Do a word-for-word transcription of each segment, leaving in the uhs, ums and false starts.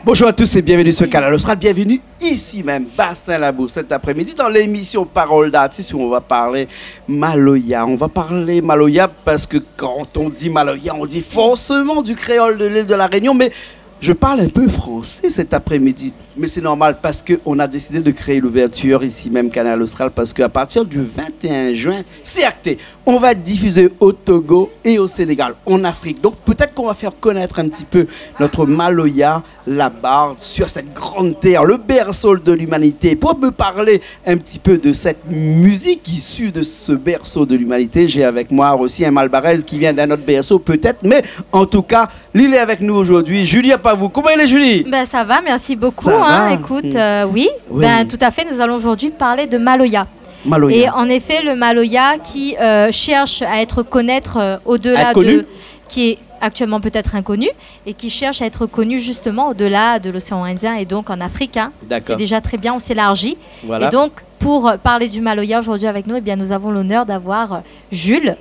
Bonjour à tous et bienvenue sur Kanal Austral. Bienvenue ici même, Bassin Labou, cet après-midi dans l'émission Parole d'artiste où on va parler maloya. On va parler maloya parce que quand on dit maloya, on dit forcément du créole de l'île de la Réunion. Mais je parle un peu français cet après-midi. Mais c'est normal parce qu'on a décidé de créer l'ouverture ici même, Kanal Austral, parce qu'à partir du vingt et un juin, c'est acté. On va être diffusé au Togo et au Sénégal, en Afrique. Donc peut-être qu'on va faire connaître un petit peu notre maloya là-bas, sur cette grande terre, le berceau de l'humanité. Pour me parler un petit peu de cette musique issue de ce berceau de l'humanité, j'ai avec moi aussi un Malbarèz qui vient d'un autre berceau peut-être, mais en tout cas, li lé avèk nou zordi. Julie Apavou. Koman i lé, Julie ? Ben, ça va, merci beaucoup, hein. Ça va ? Écoute, euh, oui. Oui, ben, oui, tout à fait, nous allons aujourd'hui parler de maloya. Maloya. Et en effet, le maloya qui, euh, cherche à être connaître, euh, au-delà de, qui est actuellement peut-être inconnu, et qui cherche à être connu justement au-delà de l'océan Indien et donc en Afrique, hein. D'accord. C'est déjà très bien, on s'élargit. Voilà. Et donc, pour parler du maloya aujourd'hui avec nous, eh bien, nous avons l'honneur d'avoir, euh, Jules,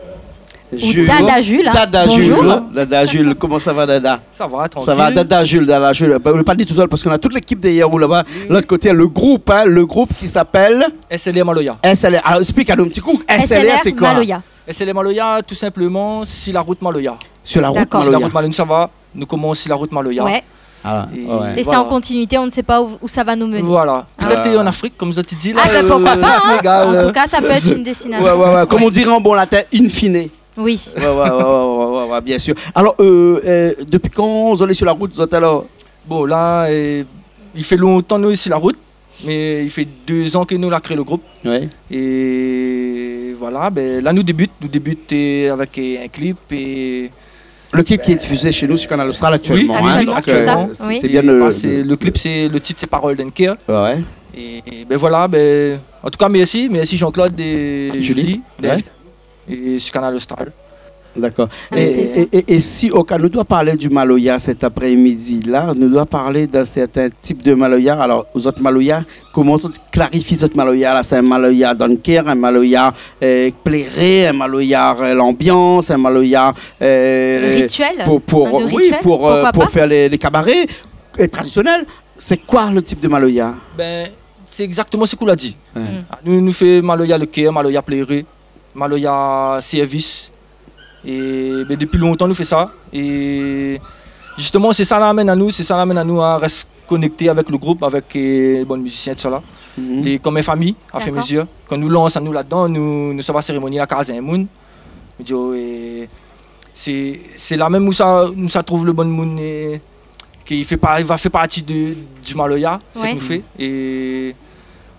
ou Dada Jules, hein. Dada Jules. Bonjour. Dada Jules, koman i lé, Dada ? Ça va, tranquille. Ça va, Dada Jules, Dada Jules. Ben, ou lé pa ni tousèl parske nou na tout lékip dèrièr ou laba, lot koté, le group, hein, le group ki apèl S L R Maloya. S L R. Alor, èksplik anou in ti kou. S L R, sé koi ? S L R Maloya. S L R Maloya, tout simplement, si la rout maloya. Sur la route maloya. D'accord. Si la rout maloya, nou sava, nou komans si la rout maloya. Ouais. Ah, ouais. Et c'est en continuité, on ne sait pas où, où ça va nous mener. Voilà. Peut-être, euh, en Afrique, comme ça tu dis, là, ah, ben, pourquoi pas, hein. Sénégal, euh. En tout cas, ça peut être une destination. Ouais, ouais, ouais. Comme on dirait en bon latin, in fine. Oui. Ouais, ouais, bien sûr. Alors, euh, euh, depuis quand vous êtes sur la route, vous êtes alors ? Bon, là, euh, il fait longtemps nous sur la route, mais il fait deux ans que nous la créé le groupe. Ouais. Et voilà, ben, là, nous débute, nous débute, euh, avec, euh, un clip et Le clip qui est diffusé chez nous sur Kanal Austral actuellement, hein. Oui, actuellement, c'est ça, oui. Donc, euh, c'est bien le, le clip, c'est, le titre, c'est Parole d'un cœur. Ouais, ouais. Et, et ben voilà, ben, en tout cas, merci, merci Jean-Claude et Julie, ouais, d'être et sur Kanal Austral. D'accord. Avec plaisir. Et, et, et, et si, au cas, nou doi parl du maloya cet après-midi-là, nou doi parl d'un certain type de maloya. Alors, zot maloya, koman zot i klarifie zot maloya la ? Sé in maloya dan le kèr, in maloya, euh, pléré, in maloya, euh, lanbians, in maloya, euh, rituel, pou, pou, hein, de oui, rituel, pou, euh, pourquoi pas, pou fé lé, lé kabaré, euh, tradisionèl. Sé koi le tip de maloya ? Ben, sé égzaktoman sak ou la di. Ouais. Mm. Nou, nou fé maloya le kèr, maloya pléré, maloya sèrvis. É, ben, dopi lontan nou fé sa. É zistoman, sé sa la amenn anou, sé sa la amenn anou a rès konèkté avèk le group, avèk, euh, bann mizisien, tousala. Mhm. Lé konm in fami, afirmezir. D'accord. Kan nou lans anou ladan, nou, nou sava sérémoni la kaz in moun. Nou di, oh, é sé, sé la mèm ousa, ousa trouv le bann moun, euh, ki fé pa, i va fé parti de, du maloya, sak nou fé. Ouais. É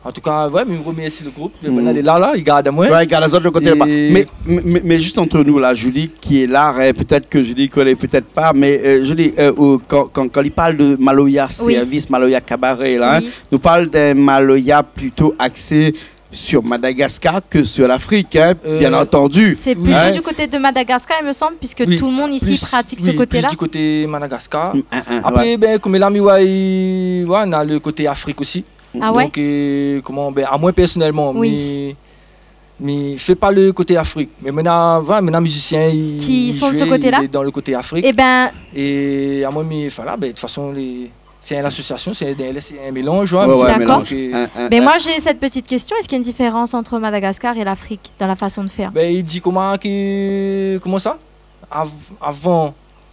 an tou ka, ouais, mi remèrsi le group. Mm. Banna lé la, la, i gard amoin. Ouais, i gard azot le koté laba. É mé, mé, mé, mé zis ant nou la, Julie, ki lé la, hein, pétèt ke Julie i koné pétèt pa, mé, euh, Julie, euh, ou, kan, kan, kan i parl de maloya sèrvis, maloya kabaré, la, hein, nou parl d'in maloya plito aksé sur Madagascar que sur l'Afrique, hein, bien entendu. Euh, c'est plutôt du côté de Madagascar, il me semble, puisque tout le monde ici pratique ce côté-là. Oui, plus, oui, plus du côté Madagascar. Mm, mm, mm, ouais. Apré, ben, konm la mi woi, i, ouais, na le koté Afrik osi. Ah ouais ? Donk, euh, koman, ben, amoin pèrsonèlman, mi, mi fé pa le koté Afrik. Mé mi na, voilà, mi na mizisien, i, i zoué, i lé dan le koté Afrik. Qui sont de ce côté-là ? Eh ben, é amoin, mi, voilà, ben, de tout fason, lé, sé in asosiasion, sé in, sé in mélanz, ouais. Ouais, ouais, mélanz. D'accord. Donk, euh, in, in, in. Mais moi, j'ai cette petite question. Est-ce qu'il y a une différence entre Madagascar et l'Afrique dans la façon de faire ? Ben, i di koman ke, koman sa ? Av-, avan,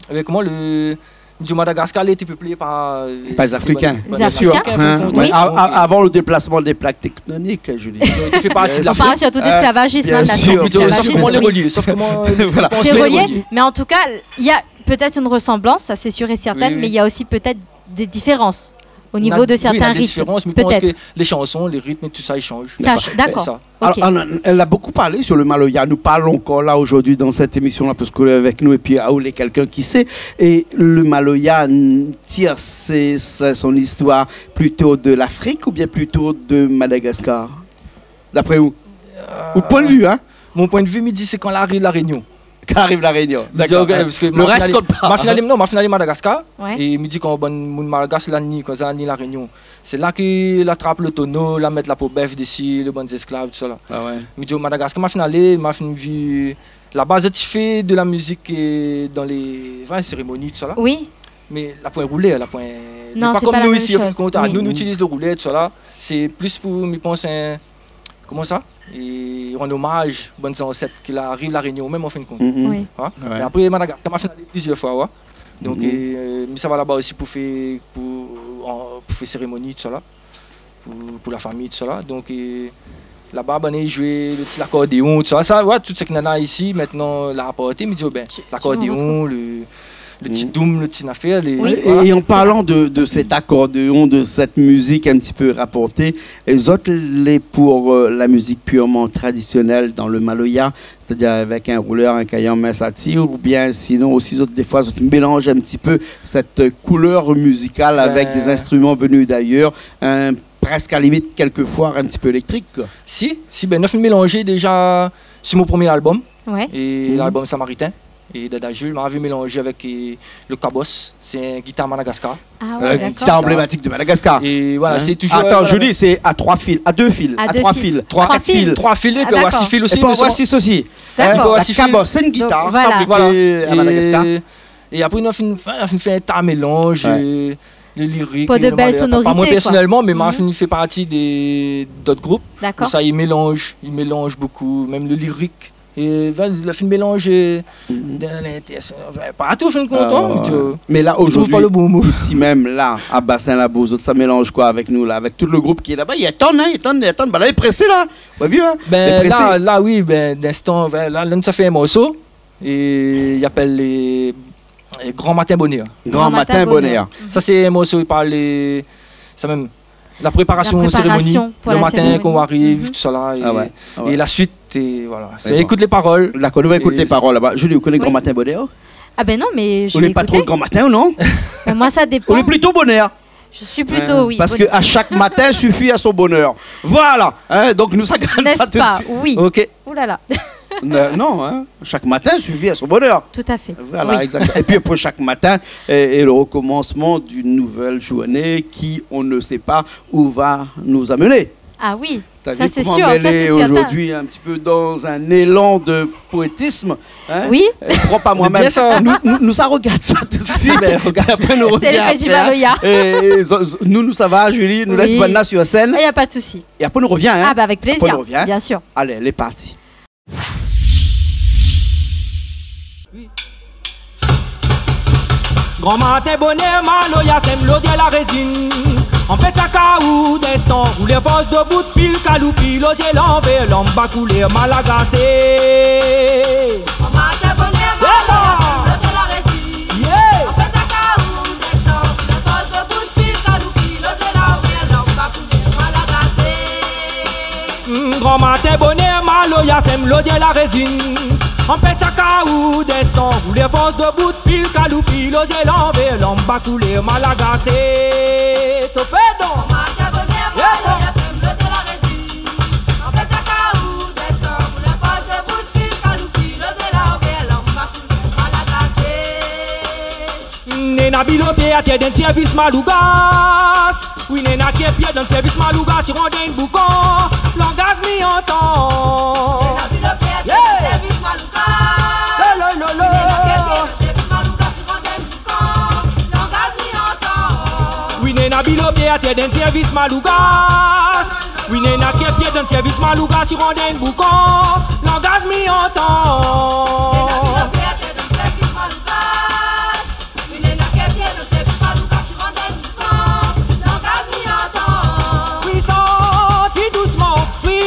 avèk koman le, di Madagascar, lété peuplé par, euh, par les Africains, bien sûr. Par les Africains, hein. Oui. Donk, a-, a-, avan le déplasman dé plak tektonik, Julie. Zot té fé parti de l'Afrik. On parle surtout d'esclavagisme, hein, de la... Bien sûr. Sof koman lé relié, sof koman, euh, voilà. C'est relié, mais en tout cas, il y a peut-être une ressemblance, ça c'est sûr et certain, mais il y a aussi peut-être des différences au niveau de certains rythmes, peut-être. Oui, na, oui, na dé diférans, mé mi pans ke lé shanson, lé ritm, tousa, i shanz. D'accord. D'accord. Sé sa. Ok. Alors, on a, on a beaucoup parlé sur le maloya. Nou parl ankor la zordi dan sèt émision la, parske ou lé avèk nou, épi, ah, ou lé kèlkin ki sé. É le maloya, n-, tir sé, sé, son istoir plito de l'Afrik oubien plito de Madagascar ? D'apré ou ? Euh, out poin de vi, hein ? Mon poin de vi, mi di, sé kan la ariv La Rényon. Kan la ariv La Rényon, dakor. Mi di, ok, parske le rès i kont pa. Ma fine alé, non, ma fine alé Madagascar, é mi di, kan bann moun malgash la ni, konmsa, ni La Rényon, sé la ke la trap le tono, la mèt la po bèf dési, le bann zésklav, tousala. Ah ouais. Mi di, o Madagascar, ma fine alé, ma fine vi, laba zot i fé de la mizik, euh, dan lé, anfin, sérémoni, tousala. Oui. Mé la poin roulèr, la poin Non, sé pa la mèm shoz. Mé pa kom nou isi, an fin de kont, nou, nou itiliz lo roulèr, tousala. Sé plis pou, mi pans, in, koman sa ? É rann omaz bann zansèt ki la ariv La Rényon mèm, an fin de kont. Wi. Wé. Mé apré, Madagaskar, ma fine alé plizièr foi, wé. Donk, é, mi sava laba osi pou fé, pou, an, pou fé sérémoni, tousala. Pou, pou la fami, tousala. Donk, é, laba, banna i zoué lo ti lakordéon, tousala. Sa, wé, tout sak néna isi, mintnan, la aporté, mi di, o bin, lakordéon, lo, lo ti doum, lo ti nafèr, lé, voilà. Et, et en parlant de, de cet accordéon, de cette musique un petit peu rapportée, et zot lé pour, euh, la musique purement traditionnelle dans le maloya, c'est-à-dire avec un rouleur, un kayanm, mais ça tire, ou bien sinon aussi, zot, des fois, zot mélange un petit peu cette couleur musicale avec des instruments venus d'ailleurs, un, presque à la limite, quelquefois, un petit peu électrique, quoi. Si, si, bin, nou la fine mélanzé déza si mon promié album, é l'album Samaritain, é Dada Jules, ma avé mélanzé avèk, é, lo kabos, sé in gitar Madagascar. Ah wé, dakor. La guitare emblématique de Madagascar. É voilà, sé touzour, voilà. Attends, Julie, c'est à trois fils, à deux fils, à trois fils, à quatre fils. Trois fils, é pi avoir sis fils osi, mé sé bon. Et puis avoir six aussi. D'accord. La kabos, sé in gitar fabriké à Madagascar. É, é apré, nou la fine, nou la fine fé in ta mélanz, é, lo lirik, lo malèr. Pour de belles sonorités, quoi. Pa moin pèrsonèlman, mé ma fine fé parti de, d'ot group. Dakor. Ousa i mélanz, i mélanz bokou, mèm lo lirik. É, voilà, la fine mélanz, é, dan lintér-, enfin, partou, an fin de kont, mé la, zordi, isi mèm, la, à Bassin Labou, zot sa mélanz koi avèk nou, la, avèk tout lo group ki lé laba ? I atann, in, i atann, i atann. Bin la, lé présé, la. Ou la vi, in ? Bin, la, wi, bin, d'instan, bin, la, la, nou sa fé in morso, é i apèl lé, é, Grand Matin Bonheur. Grand Matin Bonheur. Sa, sé in morso i parl, é, sa mèm, la préparasion sérémoni, lo matin kan ou ariv, tousala, é, é la suit, é voilà. Ékout lé parol. Dakor, nou va ékout lé parol laba. Julie, ou koné Grand Matin Bonheur ? Ah bin non, mé mi ékout pa tro lo gran matin, ou non ? Bin, moin, sa dépan. Ou lé plito bonèr. Je suis plutôt, oui, parce que à chaque matin suffit à son bonheur. Voilà, in, donk nou sa gard sa tout de suite. N'est-ce pas ? Oui. OK. Ouh là là. Non, non, in, chaque matin suffit à son bonheur. Tout à fait. Voilà, exact. Et puis après chaque matin est, est le recommencement d'une nouvelle journée qui, on ne sait pas où va nous amener. Ah oui, ça c'est sûr, ça c'est certain. T'as vu comment on est aujourd'hui un petit peu dans un élan de poétisme, in ? Oui. Euh, prop à moi-même. Bien sûr. Nou, nou, nou sa regard sa tout de suite. Bin, regard. Et après, nou revien après, in. C'est l'effet du maloya. Et zo-, zo-, nou, nou sava, Julie, nou lès banna sur scène. Oui. Ah, y a pas de souci. Et après, nou revien, in. Ah, bah, avec plaisir, bien sûr. Après, nou revien. Allez, lé parti. Gran matin bonèr, maloya sèm lodèr la rézine. An pèt sa kaou d'instan, roulèr fors dobout, pil kalou, pil o zié lanvèr, lanba koulèr malagasé. Gran matin bonèr, maloya sèm lodèr la rézine. Yeah. An pèt sa kaou d'instan, roulèr fors dobout, pil kalou, pil o zié lanvèr, lanba koulèr malagasé. Mm, gran matin bonèr, maloya sèm lodèr la rézine. An pèt sa kaou d'instan, roulèr fors dobout, pil kalou, pil o zié lanvèr, lanba koulèr malagasé. Sofé don. Gran matin bonèr, maloya sèm lodèr la rézine. An pèt sa kaou d'instan, roulèr fors dobout, pil kalou, pil o zié lanvèr, lanba koulèr malagasé. Néna bilo pié atèr dan sèrvis malougas. Oui, néna ké pié dan sèrvis malougas, i rod in boukon. Langaz mi antan. Néna bilo pié atèr dan sèrvis malougas. Lo, lo, lo, lo. Oui, néna ké pié dan sèrvis malougas, i rod in boukon. Langaz mi antan. Oui, néna bilo pié atèr dan sèrvis malougas. Oui, néna ké pié dan sèrvis malougas, i rod in boukon. Langaz mi antan. Néna bilo pié atèr dan sèrvis malougas. Oui, néna ké pié dan sèrvis malougas, i rod in boukon. Langaz mi antan. Oui, santi dousman, oui,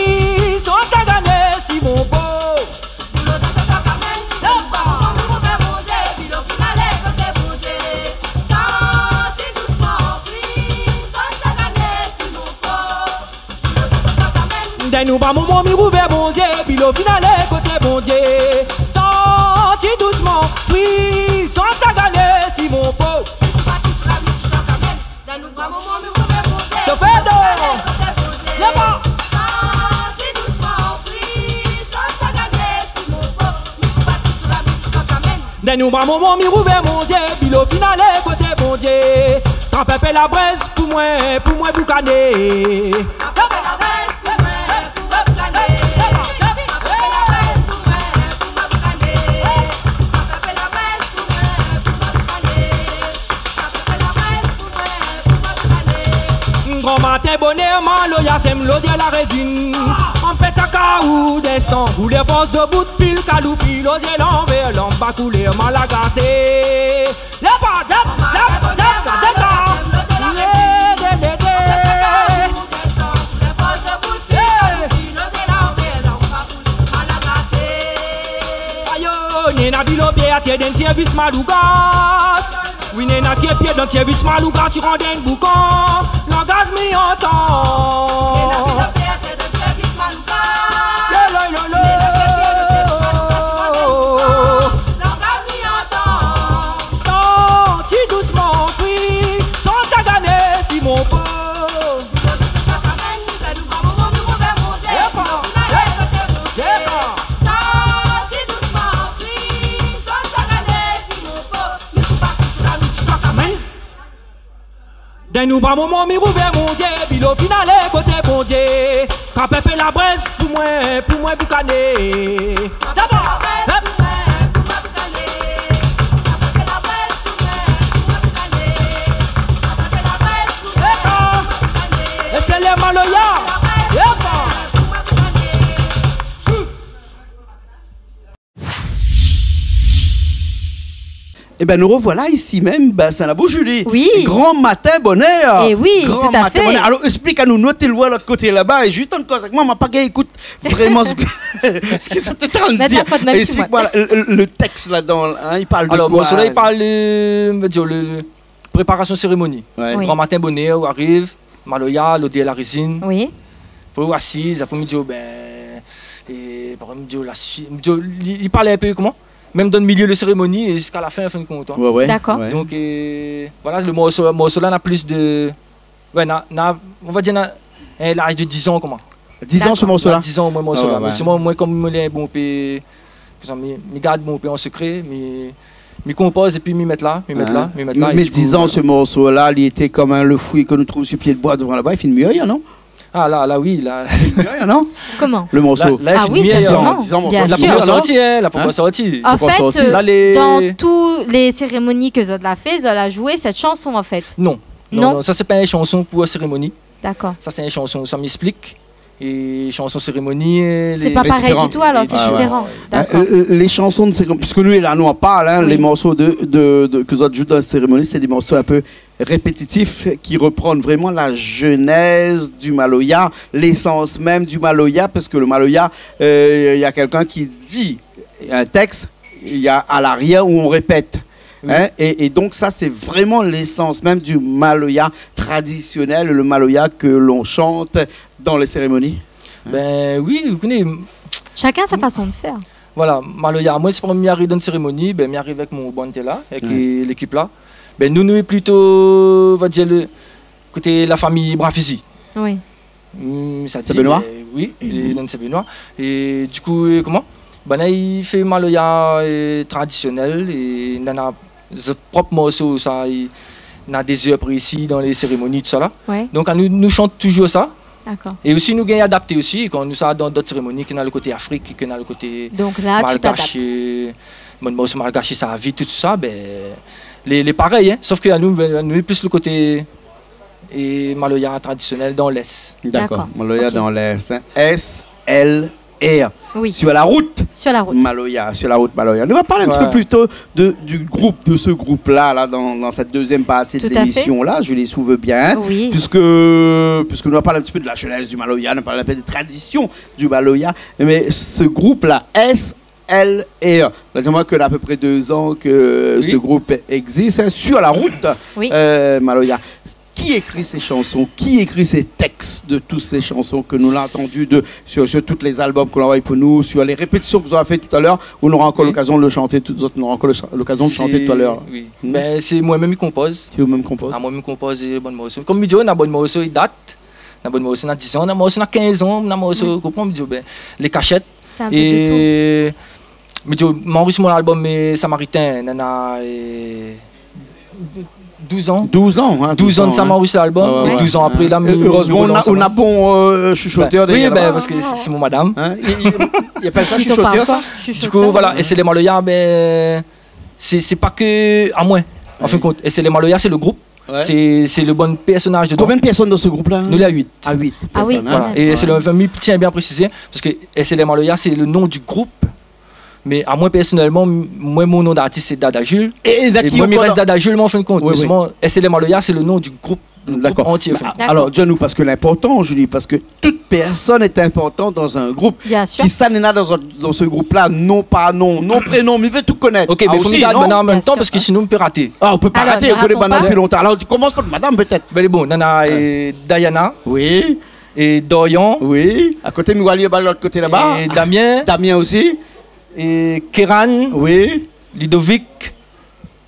santi agané si mon po. Boulot dan sa kamèn, lanba, nou rouvèr Bondié, bilo fine alé koté Bondié. Santi dousman, oui, santi agané si mon po. Dan nou bra momon mi rouvèr Bondié, bilo fine alé koté Bondié. Santi dousman, oui, santi agané si mon po. Dan nou bra momon mi rouvèr Bondié. Sofé don. Lèv. Dan nou bra momon mi rouvèr Bondié, bilo fine alé koté Bondié. Trap in pé la brèz pou moin, pou moin boukané. Trap in pé la brèz pou moin, pou moin boukané. Trap in pé la brèz pou moin, pou moin boukané. Trap in pé la brèz pou moin, pou moin boukané. Trap in pé la brèz pou moin, Gran matin bonèr, maloya, sèm lodèr la rézine. Anpès sa kaou d'enstan, koulèr fors dobout, pil kaloupi, lozé lanvèr, lanba koulèr malagasé. Lèv pa, zap, zap, zap, zap, zap. Lé, lé, lé, lé. Hey. Ayo, néna bilo pié atèr dan sèrvis malougas. Oui, néna ké pié dan sèrvis malougas, i rann dan boukan. Langaz mi antan. Lo, lo, lo, lo. Santi dousman, oui, san tagané si mon po. Dèn nou pa moman mi rouvèr mon zié, bilo final koté Bondié. Trap in pé la brèz pou moin, pou moin boukané. Sa va ? Hop. Épa. É sé lé maloya. Épa. Ében, nou rovoila isi mèm, bin, Bassin Labou, Julie. Oui. Gran matin bonèr. Eh oui, tout à fait. Gran matin bonèr. Alor, ésplik anou, nou té loin lot koté laba, é zis tann koz avèk moin, ma pa gingn ékout vréman sak, sak zot té antrin dir. Mèt la fot mèm si moin. Ésplik amoin le, le, le tèks ladan, in, i parl de koi ? Alor, morso-la i parl, euh, on va dir, le, le préparasion sérémoni. Ouais. Oui. Gran matin bonèr, ou ariv, maloya, lodèr la rézine. Oui. Apré ou asiz, apré mi di, oh, bin, é, par égzanp, mi di, oh, la suit, mi di, oh, li, li parl in pé koman ? Mèm dan le milié de sérémoni é ziska la fin, an fin de kont, in. Ouais, ouais. D'accord. Ouais. Donk, euh, voilà, le morso, morso-la na plis de, ouais, na, na, on va dir, na in laz de dizan, koman. Dizan, se morso-la ? D'accord. Dizan, moin, morso-la. Ah ouais, ouais. Mé sé moin, moin, kom moin lé in bonpé, par égzanp, mi, mi gard bonpé an sekré, mi, mi konpoz épi mi mèt la, mi mèt la, mi mèt la, é du kou, voilà. Mé dizan, se morso-la, li lété kom, in, le frui ke nou trouv si pié d'boi dovan laba, li fine mièr, non ? Ah, la, la, oui, la. Li fine mièr, non ? Koman ? Le morso. La, la, li fine mièr. Ah oui, sèrtin. Dizan, dizan, morso. Bien sûr. La pankor sorti, in, la pankor sorti. An fèt, euh, dan tout lé sérémoni ke zot la fé, zot la zoué sèt shanson, an fèt. Non. Non, non, sa sé pa in shanson pou sérémoni. D'accord. Sa sé in shanson, sa mi ésplik. É shanson sérémoni, euh, lé diféran. Sé pa parèy ditou, alor, sé diféran. Ouais, ouais. D'accord. Euh, euh, lé shanson de sérémoni, puiske nou lé la, nou anparl, in, lé morso de, de, de, ke zot i zoué dan la sérémoni, sé dé morso in pé répétitif ki repran vréman la jenèz du maloya, lésans mèm du maloya, parske le maloya, euh, néna kèlkin ki di in tèks, néna a larièr ou on répèt. Oui. In, é, é donk sa, sé vréman lésans mèm du maloya tradisionèl, le maloya ke l'on shant dan lé sérémoni. Bin oui, ou koné. Chacun sa façon de faire. Voilà, maloya, moin, sé pa mi ariv dan sérémoni, bin, mi ariv avèk mon bann té la, avèk, euh, lékip la. Bin, nou, nou lé plito, on va dir, le koté la fami Bra Fizi. Oui. Mm, sa di, Saint-Benoît ? Euh, oui, lé dan Saint-Benoît. É du kou, euh, koman ? Banna i fé maloya, euh, tradisionèl, é nana zot prop morso, sa, i, na dé zèr prési dan lé sérémoni, tousala. Ouais. Donk, anou, nou shant toujour sa. D'accord. É osi, nou gingn adapté osi, kan nou sava dan dot sérémoni, ke na le koté Afrik, ke na le koté malgash, euh, bann morso malgash, sa vit, tousala, bin, lé, lé parèy, in. Sof ke anou, nou lé plis le koté é maloya tradisionèl dan l'Est. D'accord. D'accord. Maloya dan l'Est, in. S L R. Oui. Sur la route. Sur la route. Maloya, sur la route, maloya. Nou va parl in ti pé plito de, du group, de se group-la, la, dan, dan sèt dézièm parti de lémision-la, Julie, si ou vé bien, in. Tout à fait. Oui. Puiske, puiske nou va parl in ti pé de la jenèz du maloya, nou va parl in pé de tradision du maloya, mé se group-la, S L R. La di amoin ke na a pé pré dé zan ke se group i égzis, in, Sur la route, euh, maloya. Qui écrit ces chansons ? Qui écrit ces textes de toutes ces chansons que nous avons entendues de, sur, sur tous les albums qu'on envoie pour nous, sur les répétitions que vous avez fait tout à l'heure, on aura encore l'occasion de le chanter, tout, on aura encore le cha-, l'occasion de chanter tout à l'heure. Sé, oui. Hmm. Bin, sé moin mèm i konpoz. Sé ou mèm i konpoz. Ah, moin mèm i konpoz, euh, bann morso. Kom mi di, na bann morso i dat, na bann morso na dizan, na morso na kinzan, na morso, konpran, mi di, bin, lé kashèt. Sé in pé de tout. É mi di, ma anrozistr mon album, euh, Samaritain, nana, euh, douz an. Douz an, in, douz an de sa, ma anrozistr lalbum. Ouais, ouais. É douz an apré, la, mi, mi relans amoin. Erezman, nou na bon, euh, shushotèr dèrièr laba. Bin oui, parske sé, sé mon madam. In, i, i, i apèl sa shushotèr, sa. Shushotèr. Du kou, voilà, é sé lé maloya, bin, sé, sé pa ke amoin, an fin de kont. É sé lé maloya, sé le group. Ouais. Sé, sé le bon pèrsonaz dedan. Konbien de pèrsone dan se group-la ? Nou lé a uit. A uit pèrsone, hein. Ah oui, kan mèm. Voilà. É sé le, anfin, mi tien bien a présizé, parske S L M Maloya, sé le non du group. Mé amoin, pèrsonèlman, moin, mon non d'artis, sé Dada Jules. É, é moin, mi rès Dada Jules, mé an fin de kont. Oui, oui. Mé solman, S L M Maloya, sé le non du group, le group antié, an fin de kont. D'accord. Alor, di anou, parske lé inportan, Julie, parske tout pèrsone lé inportan dan in group. Bien sûr. Kisa néna dan, dan se group-la, non par non, non prénon, mi vé tout konèt. OK, mé fo osi, nou gard banna an mèm tan, parske sinon, nou pé raté. Ah, nou pé pa raté, nou koné banna dopi lontan. Alor, komans par madam, pétèt. Bin, lé bon, nana, euh, Diana. Oui. É Dorian. Oui. A koté, mi oi ali laba, lot koté laba. É Damien. Damien osi. É Kéran. Oui. Ludovic.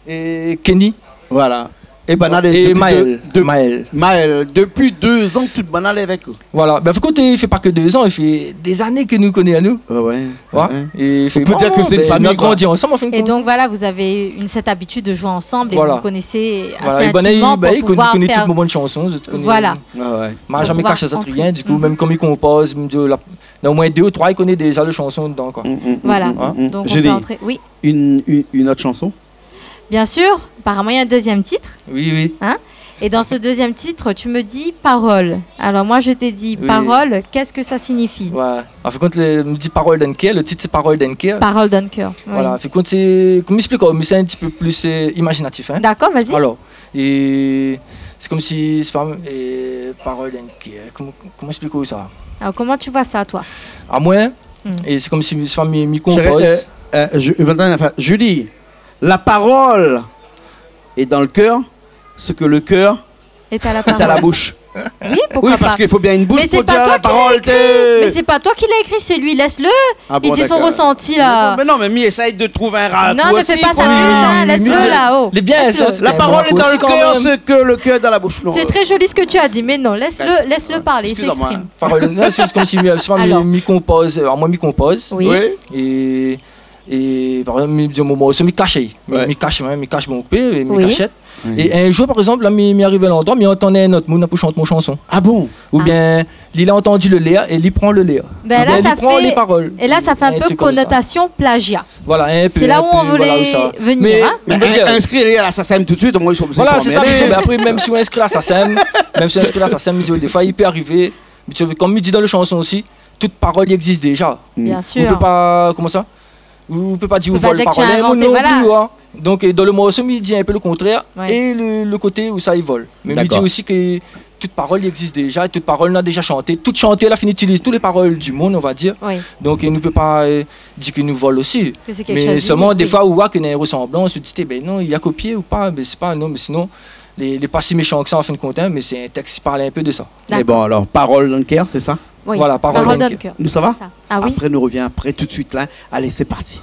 É Kenny. Voilà. É banna lé, é dopi Maël. Dé, dé, Maël. Maël, dopi dé zan, tout banna lé avèk ou. Voilà. Bin, fo konté, i fé pa ke dé zan, i fé dé zané ke nou koné anou. Ouais, ouais. Ouais. É i fé, on peut dire que c'est une famille, quoi. Bon, bin, nou la grandi ansanm, an fin de kont. Et donc, voilà, vous avez une, cette habitude de jouer ensemble et vous vous connaissez assez intimement pour pouvoir faire, voilà. Voilà. É banna, bin, i koné, i koné tout mon bann shanson, zot i koné. Ouais, ouais. Ma zamé kash azot rien, du kou, mèm kan mi konpoz, mi di, la, néna omoin dé ou troi i koné déza le shanson dedan, koi. Voilà. Hein ? Donc, on peut entrer. Julie, oui. Une, une, une autre chanson ? Bien sûr, apparemment, il y a un deuxième titre. Oui, oui. Hein ? Et dans ce deuxième titre, tu me dis parole. Alors moi, je t'ai dit parole, qu'est-ce que ça signifie ? Ouais. An fin de kont, le, mi di Parol dan kèr, le tit sé Parol dan kèr. Parol dan kèr, oui. Voilà, an fin de kont, sé, koman ésplik, mé sé in ti pé plis, euh, imazinatif, hein. D'accord, vas-y. Alor, é sé konmsi, sé pa, euh, Parol dan kèr. Koman, koman ésplik sa ? Alors, comment tu vois ça, toi ? Amoin, é sé konmsi, sé pa mi, mi konpoz. Chéri, euh, euh, je, Valentin, enfin, Julie, la parole est dans le cœur, ce que le cœur est à la bouche. Oui, pourquoi pas ? Oui, parce qu'il faut bien une bouche pour dire la parole, t'es... Mais c'est pas toi qui l'a écrit, c'est lui, laisse-le. Ah bon, d'accord. Il dit son ressenti, là. Mais non, mais mi éséy de trouver un raccourci, quoi. Non, ne fais pas sa muse, hein, laisse-le, là, oh. Laisse-le. La parole est dans le cœur, ce que le cœur est dans la bouche. Non, euh, c'est très joli ce que tu as dit, mais non, laisse-le, laisse-le parler, il s'exprime. Excusez-moi. Parol, non, sé konmsi, euh, sé pa mi, mi konpoz, euh, amoin mi konpoz. Oui. Oui. É É par égzanp, mi di, bon, mi kash, mi, mi kash, mi kash mon pé, mi kashèt. Oui. É in zour, par égzanp, la, mi, mi ariv in landroi, mi antann in not moun la pou shant mon shanson. Ah bon ? Oubien, li la antandu le lèr é li pran le lèr. Oubien li pran lé parol. Bin la, sa fé, é la, sa fé in pé konotasion plagiat. In truc konmsa. Voilà, in pé, voilà ousa. Sé la ou nou voulé vnir, hein. Mé, mé in, inskri ali a la SACEM tout de suite, omoin, li sra oblijé de fé in mèm. Voilà, sé sa, mé apré, mèm si ou inskri la SACEM, mèm si ou inskri la SACEM, mi di, défoi, i pé arivé, mé konm mi di dan le shanson osi, tout parol i égzis déza. Bien sûr. Ou pé pa, koman sa ? Ou pé pa di ou vol parol, voilà. Ou pé pa di ke ou invant, non pli, hein. Donk, euh, dan le morso, mi di in pé le kontrèr é le, le koté ousa i vol. D'accord. Mé mi di osi ke tout parol i égzis déza, é tout parol nou la déza shanté, tout shanté la fine itiliz tout lé parol du monn, on va dir. Oui. Donk, euh, nou pé pa, euh, di ke nou vol osi. Mé solman, défoi, ou oi ke néna in resanblans, ou di, ébin non, li la kopié ou pa, mé sé pa, non, mé sinon, lé, lé pa si méshan ke sa, an fin de kont, hein, mé sé in tèks ki parl in pé de sa. D'accord. É bon, alor, Parol dan kèr, sé sa ? Oui, Parol dan kèr. Parol dan kèr. Nou sava ? Sa. Ah oui. Apré, nou revien apré, tout de suite, la. Alé, sé parti.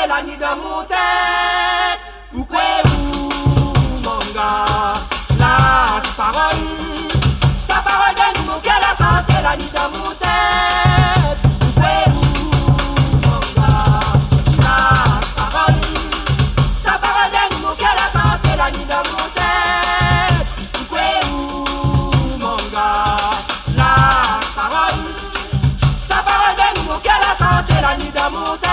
La ni dan mon tèt, pou koué ou manga, la parol. Sa parol done mon kèr la santé, la ni dan mon tèt, pou koué ou manga, la parol. Sa parol done mon kèr la santé, la ni dan mon tèt, pou koué ou manga, la parol. Sa parol done mon kèr la santé, la ni dan mon tèt.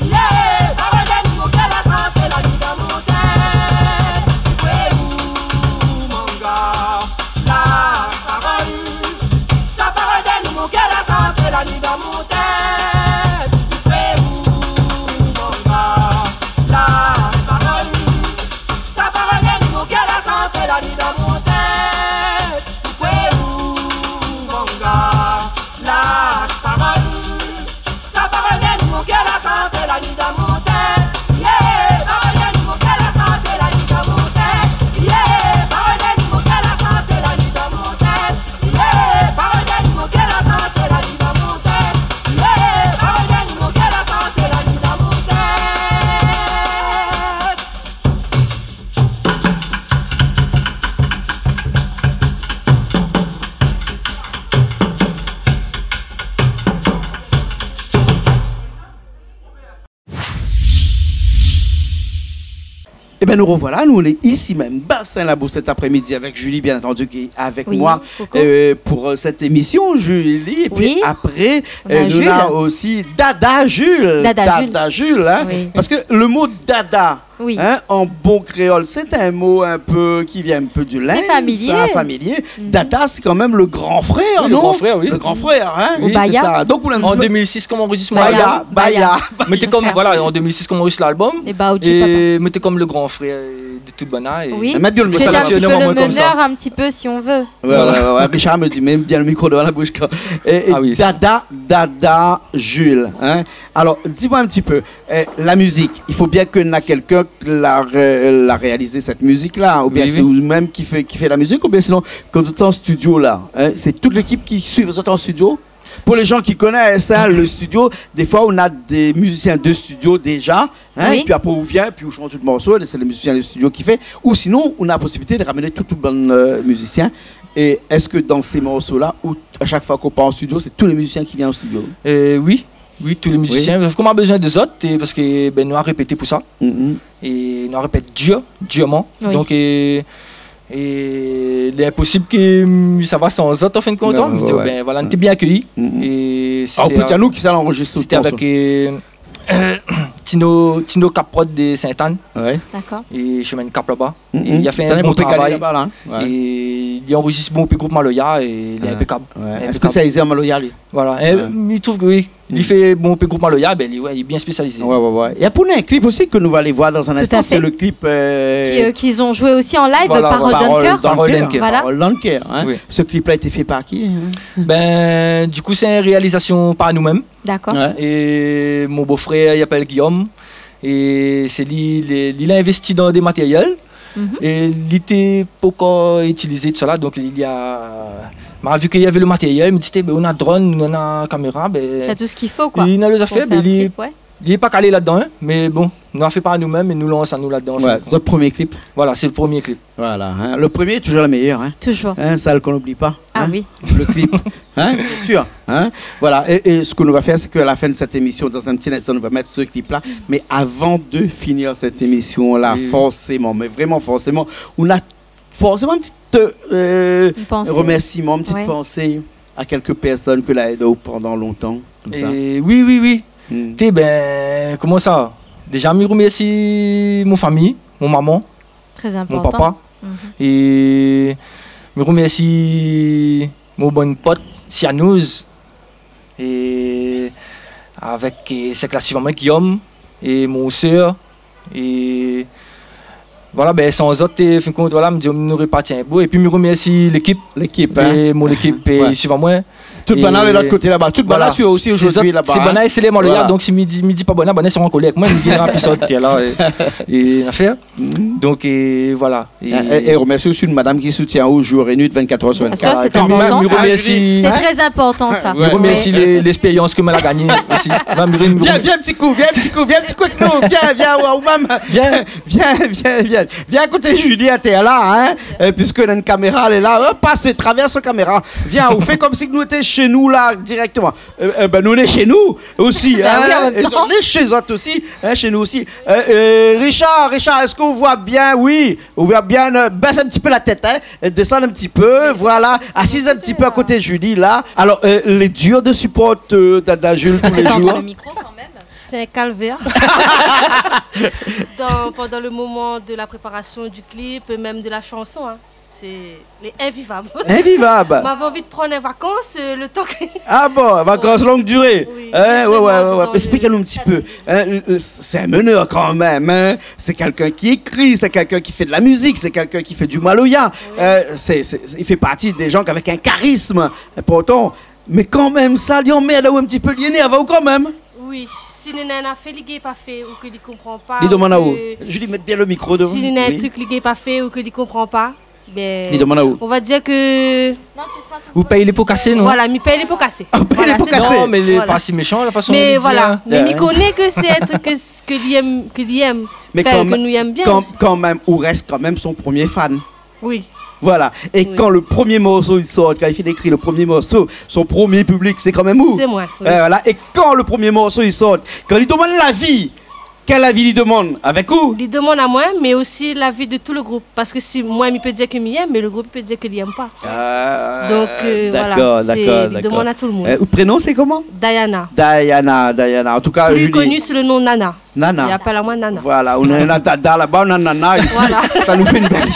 Yeah, parol done mon kèr la santé, la ni dan mon tèt. Koué ou manga, la parol. Sa parol done mon kèr la santé, la ni dan mon tèt. Koué ou manga, la parol. Sa parol done mon kèr la santé, la ni dan mon tèt. Koué ou manga, la parol. Sa parol done mon kèr la santé, la ni dan mon tèt. Yeah, parol done mon kèr la santé, la ni dan mon tèt. Yeah, parol done mon kèr la santé, la ni dan mon tèt. Yeah, parol done mon kèr la santé, la ni dan mon tèt. Yeah, parol done mon kèr la santé, la ni dan mon tèt. Ében, nou rovoila, nou lé isi mèm, Bassin Labou, cet après-midi avec Julie, bien entendu, qui est avec moi, euh, pour, euh, cette émission. Julie, et puis après, euh, nou néna osi Dada Jules. Dada Jules, hein. Oui. Parce que le mot dada, hein, en bon créole, c'est un mot un peu qui vient un peu du linge, familier. Dada, c'est quand même le grand frère, non ? Oui, le grand frère, oui. Le grand frère, hein ? Oui, c'est ça. Donc, on a un petit peu... An deux mille six, koman anrozisman Baya, Baya. Mé té kom, voilà, an deux mille six, koman anrozis lalbom. É mé té kom le grand frère de tout banna. Oui, tu es un petit peu le meneur, un petit peu, si on veut. Ouais, ouais, ouais, Richard me dit, mets bien le micro devant la bouche, quoi. Et, et Dada, Dada Jules, hein. Alors, dis-moi un petit peu, euh, la musique, il faut bien que na quelqu'un la ré-, la réalisé cette musique-là, ou bien c'est vous-même qui fait, qui fait la musique, ou bien sinon, quand vous êtes en studio, là, hein, c'est toute l'équipe qui suit, vous êtes en studio ? Pour les gens qui connaissent, hein, le studio, des fois, on a des musiciens de studio déjà, hein, et puis après, on vient, puis on chante tout le morceau, c'est les musiciens de studio qui fait. Ou sinon, on a la possibilité de ramener tout, tout le bann, euh, musiciens. Et est-ce que dans ces morceaux-là, où à chaque fois qu'on part en studio, c'est tous les musiciens qui viennent en studio ? Euh, oui, oui, tous les musiciens. Parce qu'on a besoin de zot, et parce que, ben, nou la répété pour ça. Et nou la répèt dur, durement. Oui. Donc, euh, é lé inposib ke, mm, sa va san zot, an fin de kont, hein. Ouais, ouais. Ben, voilà, nou té bien akéyi. É sété, ou pé dir anou kisa la anrozistré le morso ? Sété avèk, euh, Tino, Tino Cap Prod de Sainte-Anne. Ouais. D'accord. É Chemin de Cap laba. É li la fé in bon travay. Laba la, hein. Ouais. É li anrozis bonpé group maloya é li lé inpékab. Ouais. Inpékab. Spésializé an maloya, li. Voilà. É mi trouv ke oui. Li fé bonpé group maloya, ben, li, ouais, li lé bien spésializé. Ouais, ouais, ouais. É pou in clip osi ke nou va alé voir dans un instant, c'est le clip, euh, qui, euh, qu'ils ont joué aussi en live, Parole d'un cœur. Parole d'un cœur. Voilà. Parole d'un cœur, hein. Oui. Ce clip-là a été fait par qui, hein ? Ben, du coup, c'est une réalisation par nous-mêmes. D'accord. Ouais. É mon beau-frère, il s'appelle Guillaume. É sé li, li, li la investi dan dé matériel. É li té pankor itilizé tout sa la, donk li la, ma vi ke navé le matériel, mi di, té, ben, na drone, na kaméra, ben, tout ce qu'il faut, quoi, li na lé zafèr, ben, li, li lé pa kalé ladan, hein, mé bon, nou la fé par nou-mêmes é nou lans anou ladan, an fin de kont. Ouais, zot premié clip. Voilà, c'est le premier clip. Voilà, hein. Le premier est toujours le meilleur, hein. Toujours. Hein, sa, nou oubli pa, hein. Ah oui. Le clip, hein, bien sûr, hein. Voilà, et, et ce que nous va faire, c'est qu'à la fin de cette émission, dans un petit instant, nou va mèt ce clip-là. Mais avant de finir cette émission-là, forcément, mais vraiment forcément, nou na forcément un petit, euh, remerciement, une petite pensée à quelques personnes ke la èd aou pendant longtemps, comme ça. É oui, oui, oui. Té, ben, koman sa ? Déja, mi remèrsi mon fami, mon momon, mon papa. Très important. É mi remèrsi mon bon pot, Sianouz, é avèk, é, sèk la suiv amoin, Guillaume, é mon sèr, é Voilà, ben, san zot, é, fin d'kont, voilà, mi di, nou noré pa tienbo. Épi, mi remèrsi lékip. Lékip, hein. É mon lékip, é, i suiv amoin. Tout banna lé lot koté laba. Tout banna lé osi zordi laba, hein. Sé banna, sé lé maloya, donk si mi di, mi di pa banna, banna sra an kolèr. Moin, mi di, ah, pi sa, té la, é, é, afèr. Donk, é, voilà. É, é, é remèrsi osi in madam ki soutien aou jour é nuit, vingt-quatre heures sur vingt-quatre. Bien sûr, c'est important, ça. Kan mèm, mi remèrsi, c'est très important, ça. Ouais. Mi remèrsi lé-, lespérians ke moin la gagné osi. Vien, vien in ti kou, vien in ti kou, vien in ti kou avèk nou. Vien, vien, ouais, ou mèm. Vien. Vien, vien, vien. Vien koté Julie atèr la, hein. Euh, puiske néna in kaméra, lé la. Euh, pas, travèrs la kaméra. Vien, ou fé konmsi ke nou té shé nou la, dirèkteman. Euh, euh, ben, nou lé shé nou osi, hein. Ben oui, an mèm tan. É zot lé shé zot osi, hein, shé nou osi. Euh, euh, Richard, Richard, èske ou voi bien ? Oui, ou voi bien, euh, bès in ti pé la tèt, hein. Euh, désann in ti pé, voilà. Asiz in ti pé a koté Julie, la. Alors, euh, lé dir de suport, euh, Dada Jules tous les jours. Te tendre le micro quand même. C'est un calvaire. Dans, pendant le moment de la préparation du clip, même de la chanson, hein. Sé, lé invivab. Invivab. Moin lavé anvi pran in vakans, euh, le tan ke... Ah bon, vakans longue durée. Oui, hein, ouais, ouais, ouais, ouais. Explik anou in ti pé. Hein, euh, sé in menèr kan mèm, hein. Sé kèlkin ki ékri, sé kèlkin ki fé de la mizik, sé kèlkin ki fé du maloya. Oui. Euh, sé, sé, i fé parti dé jan avèk in karism inportan. Mé kan mèm, sa, li anmèrd aou in ti pé, li énèrv aou kan mèm. Oui, si néna in afèr li gingn pa fé ou ke li konpran pa, li domann aou. Julie, mèt bien le micro devan. Si néna in trik li gingn pa fé ou ke li konpran pa, ben, li domann aou. On va dire que... Ou pèy lé po kasé, non ? Voilà, mi pèy lé po kasé. Ah, ou pèy lé po kasé. Voilà, sé sa. Non, mé lé pa si méshan, la fason li di, hein. Mé voilà. Mé mi koné ke sé in trik ke, ke li èm, ke li èm. Mé kan mèm, ke nou èm bien osi. Mé kan mèm, ou rès kan mèm son promié fan. Oui. Voilà. É kan le promié morso i sort, kan li fine ékri le promié morso, son promié piblik, sé kan mèm ou. Sé moin, oui. Euh, voilà. É kan le promié morso i sort, kan li domann lavi, kèl lavi li domann ? Avèk ou ? Li domann amoin, mé osi lavi de tout le group. Parske si moin, mi pé dir ke mi èm, mé le group i pé dir ke li èm pa. Ah, dakor, dakor, dakor. Donk, euh, voilà, sé, li domann a tout le moun. Euh, out prénom, sé koman ? Diana. Diana, Diana. An tou ka, Julie. Plus connue sous le nom Nana. Nana. I apèl amoin Nana. Voilà, nou néna Dada laba, nou néna Nana isi. Voilà. Sa nou fé in bèl.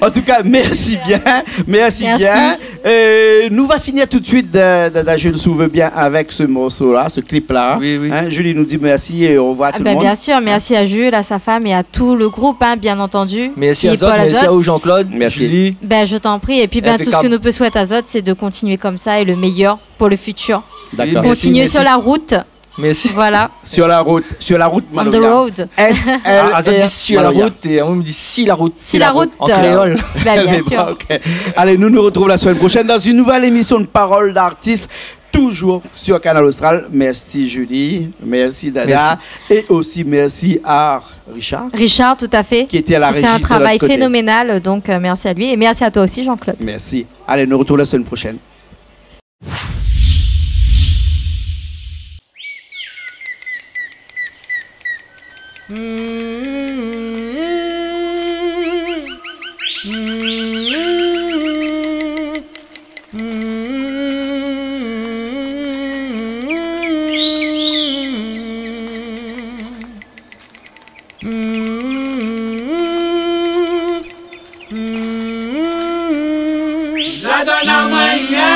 An tou ka, mèrsi bien, mèrsi bien. Mèrsi. Euh, nou va finir tout de suite, Da-, Dada Jules, si ou vé bien, avèk se morso-la, se clip-la. Oui, oui. Hein, Julie, nou di mèrsi é au revoir tout le monde. Ah ben, bien sûr, merci à Jules, à sa femme et à tout le groupe, hein, bien entendu. Mèrsi azot, mèrsi aou Jean-Claude, Julie. Mèrsi. Ben, je t'en prie. Et puis, ben, tout ce que nous peut souhaiter à zot, c'est de continuer comme ça et le meilleur pour le futur. Dakor. Oui, mèrsi, mèrsi. Continuer sur la route. Mèrsi. Voilà. Sur la route, sur la route, Maloya. On the road. S L R, Maloya. Ah, ah, sa di sur la route, é amoin mi di si la route. Si la route. En créole. Ben, bien sûr. Mé bon, ok. Allez, nous nous retrouvons la semaine prochaine dans une nouvelle émission de Parole d'artiste, toujours sur Kanal Austral. Merci Julie, merci Dada, merci. Et aussi merci à Richard. Richard, tout à fait. Qui était à la régie de l'autre côté. Qui fait un travail phénoménal, donc, euh, merci à lui. Et merci à toi aussi, Jean-Claude. Merci. Allez, nous retrouvons la semaine prochaine. La donn amoin in.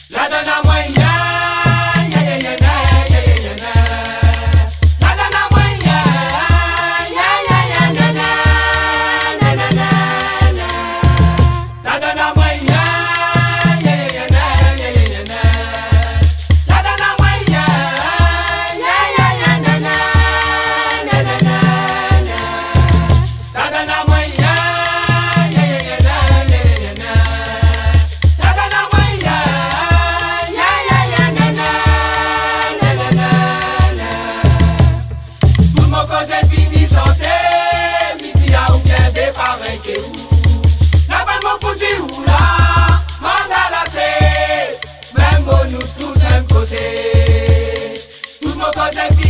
La donn amoin in. La donn amoin in. La donn amoin in. Tout mon koté fini santé, mi di aou bien dé parèy ke ou. La bann mo pou di ou la, mandalasé, mèm mo nou tout mèm koté. Tout mon koté fini